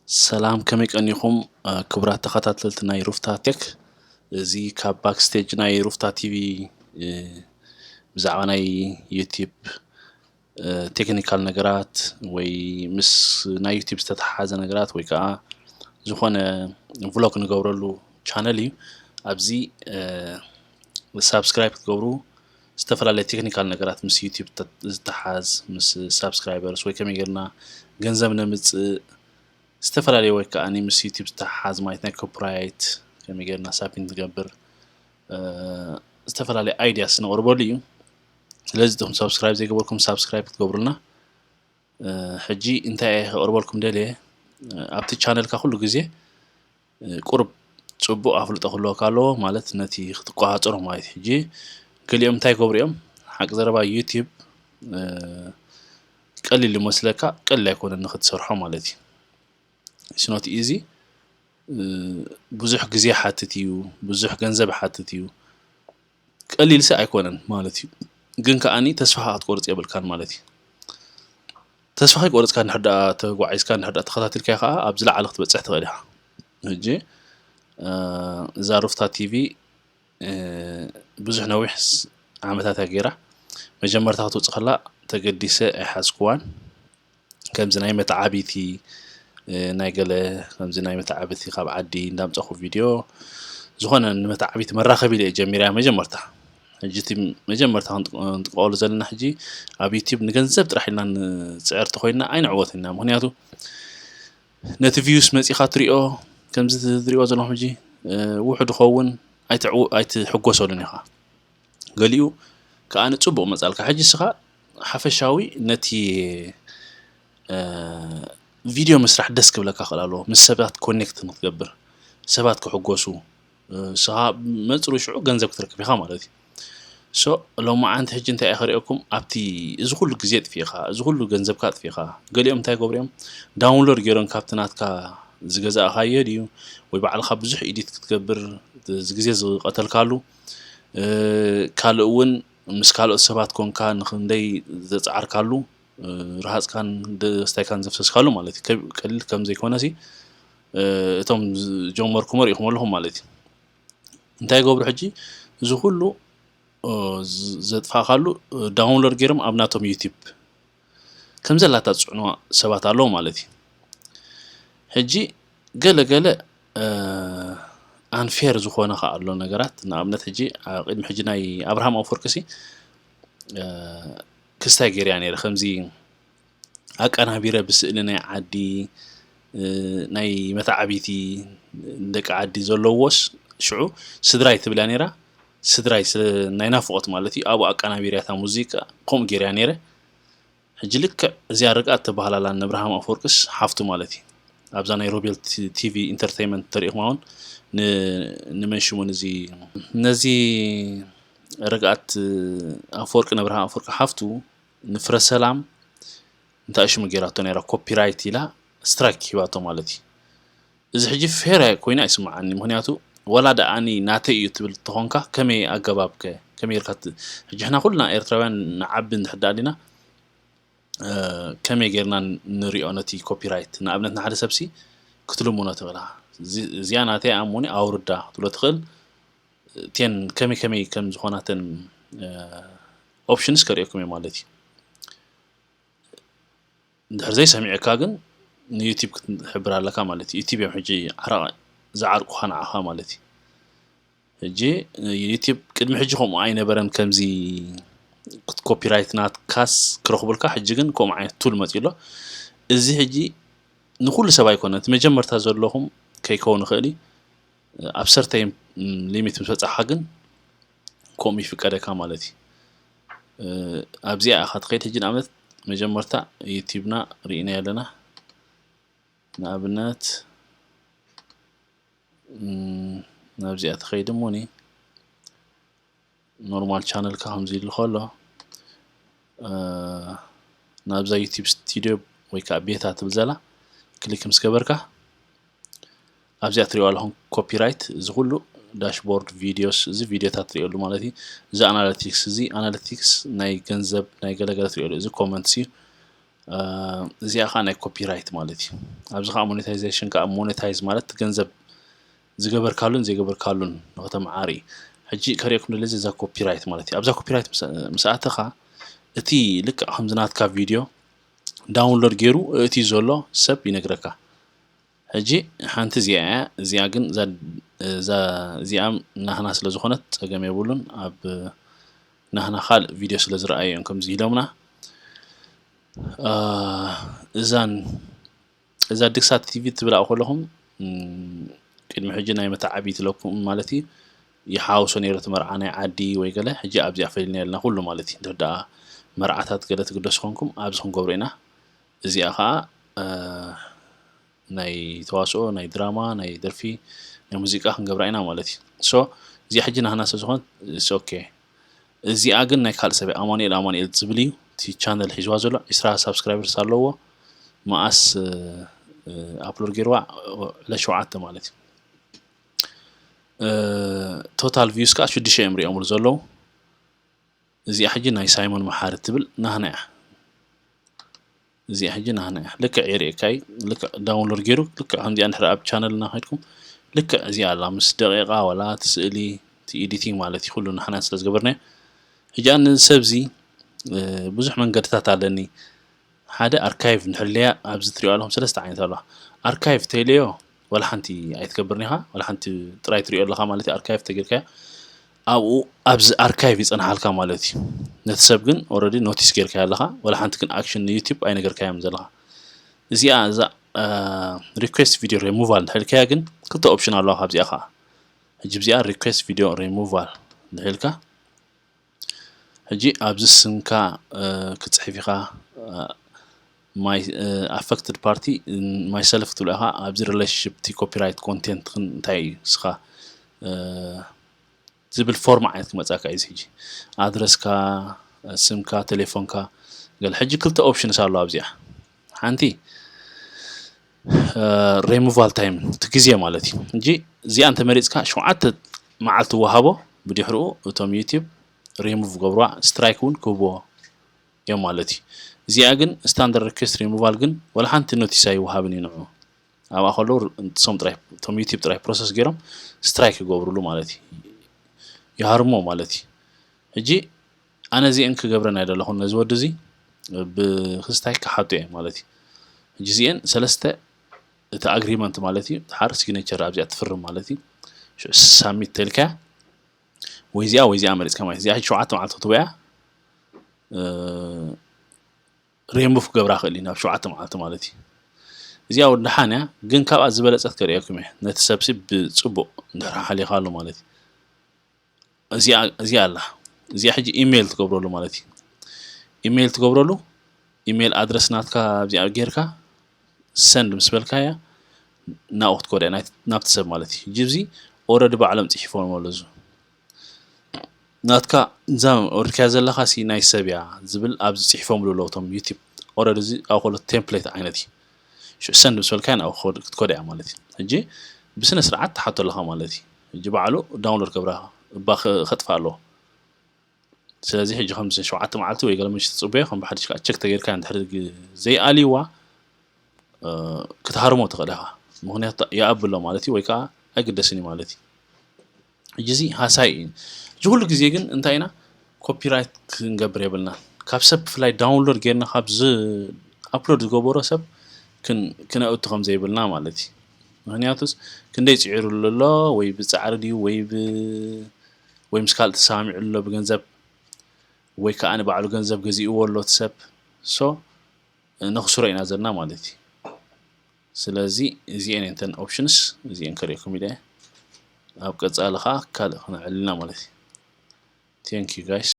ሰላም፣ ከመይ ቀኒኹም? እ፣ ክቡራት ተኸታተልቲ ናይ ሩፍታ ቴክ፣ እዚ ካብ ባክስቴጅ ናይ ሩፍታ ቲቪ፣ እ፣ ብዛዕባ ናይ ዩቲዩብ፣ እ፣ ቴክኒካል ነገራት ወይ ምስ ናይ ዩቲዩብ ዝተተሓሓዘ ነገራት ወይ ከዓ ዝኾነ ቭሎግ ንገብረሉ ቻነል እዩ። ኣብዚ፣ እ፣ ሳብስክራይብ ክትገብሩ፣ ዝተፈላለየ ቴክኒካል ነገራት ምስ ዩቲዩብ ተ-፣ ዝተሓዝ፣ ምስ ሳብስክራይበርስ ወይ ከመይ ጌርና ገንዘብ ነምጽእ፣ ዝተፈላለየ ወይ ከዓ ምስ ዩቲዩብ ዝተሓዝ ማለት ናይ ኮፒራይት ከመይ ጌርና ሳብሚት ንገብር፣ እ፣ ዝተፈላለየ ኣይዲያስ ነቕርበሉ እዩ። ስለዚ እቶም ሳብስክራይብ ዘይገበርኩም ሳብስክራይብ ክትገብሩልና። እ፣ ሕጂ እንታይ እየ ከቕርበልኩም ደልየ? እ፣ ኣብቲ ቻነልካ ኩሉ ግዜ፣ እ፣ ቁሩብ ጽቡቕ ኣፍልጦ ክህልወካ ኣለዎ፣ ማለት ነቲ ክትቆጻጸሮ ማለት እዩ። ሕጂ ገሊኦም እንታይ ይገብሩ እዮም? ሓቂ ዘረባ ዩቲዩብ፣ እ፣ ቀሊል ይመስለካ፣ ቀሊል ኣይኮነን ንክትሰርሖ ማለት እዩ። It's not easy። እ፣ ብዙሕ ግዜ ይሓትት እዩ፣ ብዙሕ ገንዘብ ይሓትት እዩ። ቀሊልሲ ኣይኮነን ማለት እዩ። ግን ከኣኒ ተስፋ ክትቆርጽ የብልካን ማለት እዩ። ተስፋ ከይቆረጽካ እንድሕር ደኣ ተጓዒዝካ፣ እንድሕር ደኣ ተኸታቲልካዮ ከኣ ኣብ ዝለዓለ ክትበጽሕ ትኽእል ኢኻ። ሕጂ፣ እ፣ እዛ ሩፍታ ቲቪ፣ እ፣ ብዙሕ ነዊሕ ስ-፣ ዓመታት እያ ገይራ። መጀመርታ ክትወጽእ ከላ ተገዲሰ ኣይሓዝኩዋን። ከምዚ ናይ መተዓቢቲ፣ እ፣ ናይ ገለ፣ ከምዚ ናይ መተዓቢቲ ካብ ዓዲ እንዳምጻኹ ቪድዮ፣ ዝኾነ ንመተዓቢቲ መራኸቢ ኢለ እየ ጀሚረያ መጀመርታ። ሕጂ እቲ መጀመርታ ክንጥ-፣ ክንጥቀመሉ ዘለና ሕጂ ኣብ ዩቲዩብ ንገንዘብ ጥራሕ ኢልና ንጽዕር ተኾይንና ኣይንዕወትን ኢና። ምኽንያቱ ነቲ ቪውስ መጺኻ ትሪኦ፣ ከምዚ ትሪኦ ዘለኹም ሕጂ፣ እ፣ ውሑድ ይኸውን፣ ኣይትዕው-፣ ኣይትሕጎሰሉን ኢኻ። ገሊኡ ከኣ ንጽቡቕ መጻልካ። ሕጂ እስኻ ሓፈሻዊ ነቲ፣ እ፣ ቪድዮ ምስራሕ ደስ ክብለካ ክእል ኣለዎ። ምስ ሰባት ኮኔክት ንክትገብር፣ ሰባት ክሕጎሱ፣ እ፣ እስኻ መጽሩ ሽዑ ገንዘብ ክትረክብ ኢኻ ማለት እዩ። ሶ፣ ሎማዓንቲ ሕጂ እንታይ እየ ከርእየኩም? ኣብቲ እዚ ኩሉ ግዜ ኣጥፊእኻ፣ እዚ ኩሉ ገንዘብካ ኣጥፊእኻ፣ ገሊኦም እንታይ ይገብሩ እዮም? ዳውንሎድ ገይሮም ካብቲ ናትካ ዝገዛእኻዮ ድዩ? ወይ ባዕልኻ ብዙሕ ኤዲት ክትገብር፣ እዚ ግዜ ዝቐተልካሉ፣ እ፣ ካልእ እውን ምስ ካልኦት ሰባት ኮንካ ንኽንደይ ዘጻዓርካሉ፣ እ፣ ረሃጽካን ደስታይካን ዘፍሰስካሉ ማለት እዩ። ከብ-፣ ቀሊል ከም ዘይኮነሲ፣ እ፣ እቶም ዝጀመርኩሞ ርኢኹም ኣለኹም ማለት እዩ። እንታይ ይገብሩ ሕጂ? እዚ ኩሉ፣ እ፣ ዝ-፣ ዘጥፋእካሉ፣ እ፣ ዳውንሎድ ገይሮም ኣብ ናቶም ዩቲዩብ ከም ዘላታ ዝጽዕኑ ሰባት ኣለዉ ማለት እዩ። ሕጂ ገለ ገለ፣ እ፣ ኣንፌር ዝኾነ ከኣ ኣሎ ነገራት። ንኣብነት ሕጂ፣ ኣ፣ ቅድሚ ሕጂ ናይ ኣብርሃም ኣፈወርቂሲ፣ እ፣ ክስታይ ገይረያ ነይረ። ከምዚ ኣቀናቢረ ብስእሊ ናይ ዓዲ፣ እ፣ ናይ መተዓቢቲ ደቂ ዓዲ ዘለዎስ ሽዑ ስድራይ ትብላ ነይራ። ስድራይ ስለ ናይ ናፍቖት ማለት እዩ። ኣብኡ ኣቀናቢረያ እታ ሙዚቃ ከምኡ ገይረያ ነይረ። ሕጂ ልክዕ እዚኣ ርግኣት ትበሃል ኣላ፣ ንኣብርሃም ኣፈወርቅስ ሓፍቱ ማለት እዩ። ኣብዛ ናይ ሮቤል ቲ-፣ ቲቪ ኢንተርቴይንመንት ተሪእኹማ እውን ን-፣ ንመን ሽሙ ንዚ-፣ ነዚ ርግኣት ኣፈወርቂ፣ ንኣብርሃም ኣፈወርቂ ሓፍቱ ንፍረ ሰላም እንታይ ሽሙ ገይራቶ ነይራ፣ ኮፒራይት ኢላ ስትራይክ ሂባቶ ማለት እዩ። እዚ ሕጂ ፌር ኣይ-፣ ኮይኑ ኣይስምዓኒ። ምኽንያቱ ወላ ደኣኒ ናተይ እዩ ትብል እንተኾንካ ከመይ ኣገባብከ? ከመይ ኢልካ ት-፣ ሕጂ ሕና ኩልና ኤርትራውያን ንዓቢ እንድሕር ደኣ ዲና፣ እ፣ ከመይ ጌርና ን-፣ ንሪኦ ነቲ ኮፒራይት? ንኣብነት ንሓደ ሰብሲ ክትልምኖ ትኽእል ኢኻ። እዚ-፣ እዚኣ ናተይ እያ እሞኒ ኣውርዳ ክትብሎ ትኽእል። እተን ከመይ ከመይ ከም ዝኾና እተን፣ እ፣ ኦፕሽንስ ከርእየኩም እየ ማለት እዩ። እንድሕር ዘይሰሚዑካ ግን ንዩቲዩብ ክትሕብር ኣለካ ማለት እዩ። ዩቲዩብ እዮም ሕጂ ዓራቕ ዝዓርቁኻ ንዓኻ ማለት እዩ። ሕጂ ዩቲዩብ ቅድሚ ሕጂ ከምኡ ኣይነበረን፣ ከምዚ ኮፒራይት ናትካስ ክረኽቡልካ። ሕጂ ግን ከምኡ ዓይነት ቱል መፂኡ ኣሎ። እዚ ሕጂ ንኩሉ ሰብ ኣይኮነን፣ እቲ መጀመርታ ዘለኹም ከይከውን ይኽእል እዩ። ኣብ ሰርተይን ሊሚት ምስ በጻሕካ ግን ከምኡ ይፍቀደካ ማለት እዩ። እ፣ ኣብዚኣ ኢኻ ትኸይድ። ሕጂ ንኣብነት መጀመርታ ዩቲዩብና ርኢና ኣለና። ንኣብነት፣ እም፣ ናብዚኣ ትኸይድ እሞኒ ኖርማል ቻነልካ ከምዚ ኢሉ ከሎ፣ እ፣ ናብዛ ዩቲዩብ ስቱዲዮ ወይ ከዓ ቤታ ትብል ዘላ ክሊክ ምስ ገበርካ ኣብዚኣ ትሪኦ ኣለኹም ኮፒራይት፣ እዚ ኩሉ ዳሽቦርድ ቪዲዮስ፣ እዚ ቪዲዮታት ትሪኦሉ ማለት እዩ። እዚ ኣናሊቲክስ፣ እዚ ኣናሊቲክስ ናይ ገንዘብ ናይ ገለገለ ትሪኦሉ፣ እዚ ኮመንትስ እዩ። እዚኣ ከዓ ናይ ኮፒራይት ማለት እዩ። ኣብዚ ከዓ ሞኔታይዜሽን ከዓ ሞኔታይዝ ማለት ገንዘብ ዝገበርካሉን ዘይገበርካሉን ንክተመዓሪ እዩ። ሕጂ ከርእየኩም ደለ እዛ ኮፒራይት ማለት እዩ። ኣብዛ ኮፒራይት ምስ ኣተኻ እቲ ልክዕ ከምዚ ናትካ ቪድዮ ዳውንሎድ ገይሩ እቲ ዘሎ ሰብ ይነግረካ። ሕጂ ሓንቲ እዚኣ እያ። እዚኣ ግን እዚኣ ናህና ስለ ዝኾነት ፀገም የብሉን። ኣብ ናህና ካልእ ቪድዮ ስለ ዝረኣዩ እዮም ከምዚ ኢሎምና። እዛን እዛ ድግሳት ቲቪ ትብላ ከለኹም ቅድሚ ሕጂ ናይ መተዓቢ ትለኩም ማለት እዩ። ይሓውሶ ነይሩ እቲ መርዓ ናይ ዓዲ ወይ ገለ። ሕጂ ኣብዚኣ ፈሊና የለና ኩሉ ማለት እዩ። እንድሕር ደኣ መርዓታት ገለ ትግደሱ ኮንኩም ኣብዚ ክንገብሮ ኢና። እዚኣ ከዓ ናይ ተዋስኦ፣ ናይ ድራማ፣ ናይ ደርፊ፣ ናይ ሙዚቃ ክንገብራ ኢና ማለት እዩ። ሶ እዚኣ ሕጂ ናህና ስለ ዝኾነት ኦኬ። እዚኣ ግን ናይ ካልእ ሰብ እያ። ኣማኑኤል ኣማኑኤል ዝብል እዩ እቲ ቻነል ሒዝዋ ዘሎ። ዒስራ ሳብስክራይበርስ ኣለዎ። መኣስ ኣፕሎድ ገይርዋ? ዕለት ሸውዓተ ማለት እዩ። ቶታል ቪውስ ከዓ ሽዱሽተ እዮም ሪኦምሉ ዘለዉ። እዚኣ ሕጂ ናይ ሳይሞን መሓሪ ትብል ናህና እያ። እዚኣ ሕጂ ናህና እያ። ልክዕ የርእየካ እዩ። ልክዕ ዳውንሎድ ገይሩ ልክዕ ከምዚኣ እንድሕር ኣብ ቻነልና ከይድኩም ልክዕ እዚኣ ኣላ ምስ ደቂቓ ዋላ እቲ ስእሊ እቲ ኤዲቲንግ ማለት እዩ ኩሉ ናህና ስለ ዝገበርናዮ። ሕጂ ኣነ እዚ ሰብዚ ብዙሕ መንገድታት ኣለኒ። ሓደ ኣርካይቭ እንድሕር ኢለያ ኣብዚ ትሪኦ ኣለኹም ሰለስተ ዓይነት ኣለዋ። ኣርካይቭ ተይለዮ ዋላ ሓንቲ ኣይትገብርን ኢኻ። ዋላ ሓንቲ ጥራይ ትሪኦ ኣለኻ ማለት እዩ። ኣርካይቭ ተጌርካዮ ኣብኡ ኣብዚ ኣርካይቭ ይጸንሓልካ ማለት እዩ። ነቲ ሰብ ግን ኦረዲ ኖቲስ ጌርካዮ ኣለኻ። ዋላ ሓንቲ ግን ኣክሽን ንዩቲብ ኣይነገርካዮም ዘለኻ። እዚኣ እዛ ሪኩዌስት ቪድዮ ሪሙቫል እንድሕልካያ ግን ክልተ ኦፕሽን ኣለዋ ካብዚኣ ከዓ። ሕጂ ብዚኣ ሪኩዌስት ቪድዮ ሪሙቫል እንድሕልካ ሕጂ ኣብዚ ስምካ ክትፅሕፍ ኢኻ። ኣፈክትድ ፓርቲ ማይሰልፍ ክትብሎ ኢኻ። ኣብዚ ሪሌሽንሽፕ እቲ ኮፒራይት ኮንቴንት እንታይ እዩ እስኻ ዝብል ፎርም ዓይነት ክመፃካ እዩ። እዚ ሕጂ ኣድረስካ፣ ስምካ፣ ቴሌፎንካ ገለ። ሕጂ ክልተ ኦፕሽንስ ኣሎ ኣብዚኣ። ሓንቲ ሪሙቫል ታይም እቲ ግዜ ማለት እዩ። ሕጂ እዚኣ እንተመሪፅካ ሸውዓተ መዓልቲ ወሃቦ። ብድሕሪኡ እቶም ዩቲብ ሪሙቭ ገብርዋ፣ ስትራይክ እውን ክህብዎ እዮም ማለት እዩ። እዚኣ ግን ስታንዳርድ ሪኩዌስት ሪሙቫል ግን ዋላ ሓንቲ ኖቲስ ኣይወሃብን እዩ ንዑ። ኣብኣ ከለዉ እሶም ጥራይ እቶም ዩቲብ ጥራይ ፕሮሰስ ገይሮም ስትራይክ ይገብሩሉ ማለት እዩ። ይሃርሞ ማለት እዩ። ሕጂ ኣነ እዚአን ክገብረን ኣይደለኹን ነዚ ወዲ እዚ ብክስታይ ክሓቶ እየ ማለት እዩ። ሕጂ እዚአን ሰለስተ እቲ ኣግሪመንት ማለት እዩ። ድሓር ሲግኔቸር ኣብዚኣ ትፍርም ማለት እዩ። ሽዑ ሳሚት ተልካ ወይ እዚኣ ወይ እዚኣ መሪፅካ ማለት እዩ። እዚኣ ሸውዓተ መዓልቲ ክትቦያ ሪሙቭ ክገብራ ክእል እዩ ናብ ሸውዓተ መዓልቲ ማለት እዩ። እዚኣ ወዲ ደሓን እያ፣ ግን ካብኣ ዝበለፀት ከርእየኩም እየ። ነቲ ሰብሲ ብፅቡቅ እንድሕር ሓሊኻሉ ማለት እዩ። እዚኣ እዚኣ ኣላ። እዚኣ ሕጂ ኢሜይል ትገብረሉ ማለት እዩ። ኢሜይል ትገብረሉ፣ ኢሜይል ኣድረስ ናትካ ኣብዚኣ ጌርካ ሰንድ ምስ በልካያ ናብኡ ክትኮድ እያ፣ ናብቲ ሰብ ማለት እዩ። ሕጂ እዚ ኦረዲ ባዕሎም ፅሒፎም ኣለዙ ናትካ እዛ ወሪድካያ ዘለኻ ሲ ናይ ሰብ እያ ዝብል ኣብዚ ፅሒፎምሉ ኣለዉ እቶም ዩቲብ። ኦረዲ እዚ ኣብ ከሎ ቴምፕሌት ዓይነት እዩ። ሽዑ ሰንድ ምስ በልካያ ናብኡ ክትኮድ እያ ማለት እዩ። ሕጂ ብስነ ስርዓት ትሓቶ ኣለኻ ማለት እዩ። ሕጂ ባዕሉ ዳውንሎድ ክገብራ እባ ከጥፋ ኣለዎ። ስለዚ ሕጂ ከምዚ ሸውዓተ መዓልቲ ወይ ገለ ምሽ ትፅበዮ ከም ብሓድሽ ከዓ ቸክ ተገይርካ እንድሕር ዘይኣልይዋ ክትሃርሞ ትኽእል ኢኻ። ምኽንያቱ ይኣብሎ ማለት እዩ ወይ ከዓ ኣይግደስን እዩ ማለት እዩ። ሕጂ እዚ ሃሳይ እዩ። እዚ ኩሉ ግዜ ግን እንታይ ኢና ኮፒራይት ክንገብር የብልና። ካብ ሰብ ብፍላይ ዳውንሎድ ጌርና ካብ ኣፕሎድ ዝገበሮ ሰብ ክነእቱ ከም ዘይብልና ማለት እዩ። ምክንያቱስ ክንደይ ፅዒሩሉ ኣሎ ወይ ብፃዕሪ ድዩ ወይ ብ ወይ ምስ ካልእ ተሰማሚዑ ኣሎ ብገንዘብ ወይ ከዓ ንባዕሉ ገንዘብ ገዚእዎ ኣሎ እቲ ሰብ። ሶ ነኽስሮ ኢና ዘለና ማለት እዩ። ስለዚ እዚአን እተን ኦፕሽንስ እዚአን ከርእየኩም ኢለ ኣብ ቀፃሊ ከዓ ካልእ ክነዕልና ማለት እዩ። Thank you guys።